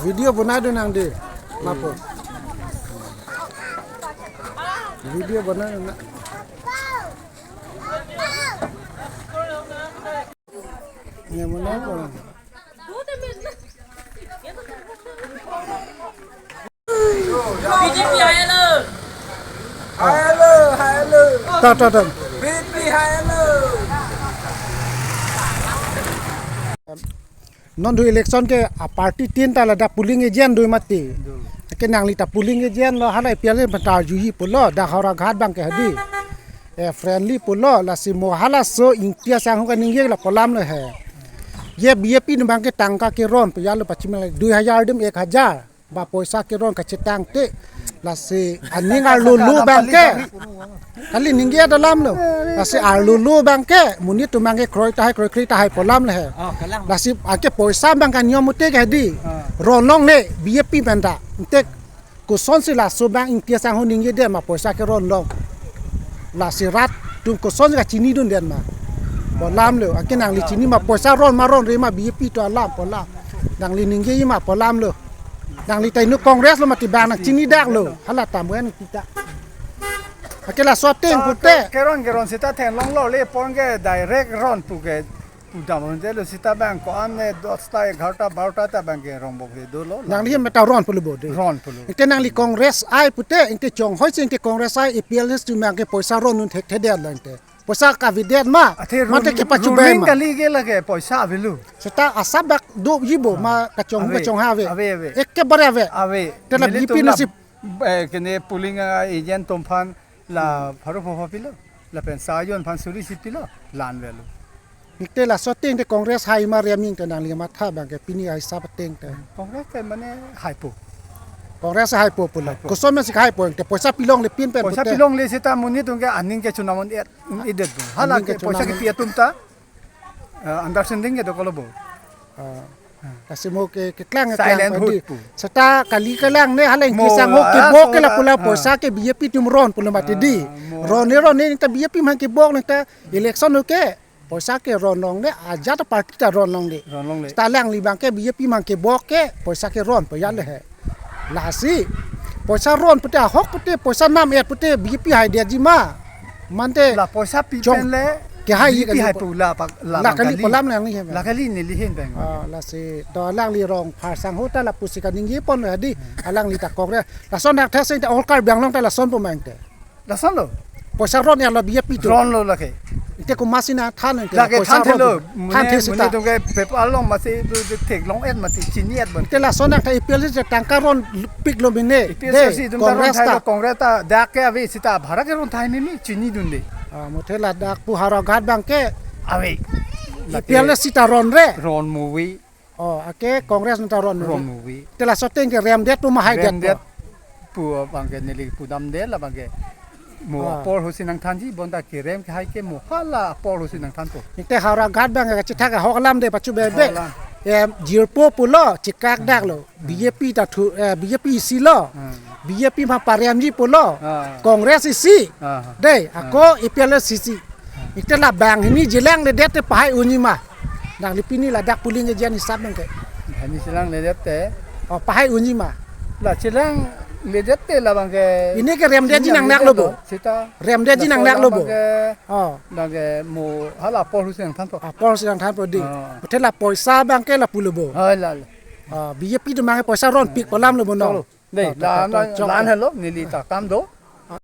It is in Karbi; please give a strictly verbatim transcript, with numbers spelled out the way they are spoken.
Video bonai do nang de. Mapo. Video bonai do nang. Ye bonai do nang. BJP high alert. Hello, hello. Ta, ta, ta. BJP high alert. Non du election ke a party tin ta ladak polling agent do mati. Ke nangli ta polling agent lo, hala A P L A ta juhi pulo, dak Howraghat abang ke hadi. Eh, friendly pulo, lasi mo halaso Ingti Sangho kaningje lapu alam lo he. Ye B J P atum abang ke tangka keron pu ya lo pachimang dui hajar adim ek hajar. Ba poisa keron kachetang te. Lasi aning arlo lo abang ke. Kali ningje alam lo. Lasi arlo lo abang ke. Monit atum abang ke kroi tahai kroi kri tahai pu alam lo he. Oh, kalang. Lasi anke poisa abang ke niom ute ke di. Ah. Ron longle B J P atum ta. Ante kosonsi laso abang Ingti Sangho ningje det ma poisa keron long. Lasi rat atum kosonsi kachinidun det ma. Pu alam lo, anke nangli chini ma poisa ron ma ronre ma B J P atum alam pu alam. Nangli ningje ma pu alam lo. Nangli ta inut Congress lo mati abang nangchini dak lo. Hala tamu en kita. Anke laso ateng pute. Keron keron seta theklong lo le pon ke direct ron pu ke. Pudam honte lo seta abang ko-an ne dosta, egarota, barota ta abang ke rongbom he dolo. Nangli hem ta ron pulo bo de. Ron pulo. Anke nangli Congress ai pute, anke chonghoi si anke Congress ai A P L S atum abang ke poisa ron un thekthedet lo ante. Poisa kavedet ma. Athe mate ru-, kepachu ruling bai ma. Kali ke lake poisa avelo. Seta asap dak do jibo ma kachong ave. Kachongha ave. Ave, ave. Ekebare ave. Ave. Tela neli B J P atum nasi la, eh, kene polling, ah, agent atum aphan la pharo pho pho pilo. Lapen sajon aphan suri si pilo. Lan avelo. Ante laso ateng te Congress hai ma riaming te nangli matha abang ke pini ahisap ateng te. Congress te mane haipo. Congress haipo pulo. Haipo. Koson mesi haipo te poisa pilongle pin pen poisa pute. Pilongle seta monit atum ke aning ke chunamon et. Idet bo. Hala aning ke ke poisa chunamon. Kepi atum ta, eh, understanding ke dokok lo bo. Ah. Lasi mo ke, keklang, silent keklang vote padi. Pu. Seta kali kelang ne hala Ingti Sangho kebok ke lapu la, ah, poisa ke B J P atum ron pulo mati di. Ah, mo. Ron ne ron ne ta B J P atum kebok ne ta election lo ke. Poisa ke ron longle, ajat party ta ron longle. Ron longle. Seta alangli abang ke B J P atum kebok ke, poisa keron pu ya le he. Lasi, poisa ron pute ahok pute, poisa nam et pute B J P haidetji ma. Mante la poisa pi chong pen le kehai B J P kali haipo la pak la la kali kali. Pu alam nangli hem. La kali neli hem abang. Ah, lasi, to alangli Rongphar Sangho ta lapusi kaningje pon lo di, alangli ta Congress. Lason dak thak sing ta all Karbi Anglong ta lason pu mang te. Lason lo. Poisa ron ya lo B J P atum. Ron lo lake. Ante komatsi nangthan ante lake poisa than ron thelo. Than mane, the seta. Mane atum ke paper along masi du, du theklong et mati chini et bon. Ante lason nang ta A P L S tangka ron pik lo mine. A P L S de, atum ta ron Congress thai lo, ta. Congress ta dak ke ave seta bhara ke ron thai mimi chinidunde. Ah, muthe ladak pu Howraghat abang ke. Ave. A P L S seta ronre. Ron muvi. Oh, anke Congress nang ta ron. Ron muvi. Te laso ateng ke remdet pu ma haidet pu. Remdet pu abang ke neli pudamde labang ke. Mo ah. Apor ahut si nangthanji bonta kerem kehai ke mo hala apor ahut si nangthanpo. Ante Howraghat abang ke chethak ahok alam de pachu bebe. Ahok alam. Em, jirpo pulo, chekak dak lo. Hmm. B J P ta thu, eh, B J P isi lo. Hmm. B J P ma paremji pulo. Ah. Congress isi. Ah. De, ah. Ako A P L S isi. Ante labang hini chelangledet te pahai unji ma. Nangli pini ladak polling agent ahisap nang ke. Hini chelangledet te. Oh, pahai unji ma. La chelangledet te labang ke. Pini ke remdetji nang nak lo bo. Seta. Remdetji nang nak lo bo. Labang ke. Oh. Labang ke mo hala apor ahut si nangthanpo. Apor ahut si nangthanpo di. Oh. Muthe la poisa abang ke lapu lo bo. Oh, la, la. Ah, B J P atum abang ke poisa ronpik pu alam lo bo no. Cholo. Dei, to, to, la, to, la, cholo. La helo, neli ta kam do.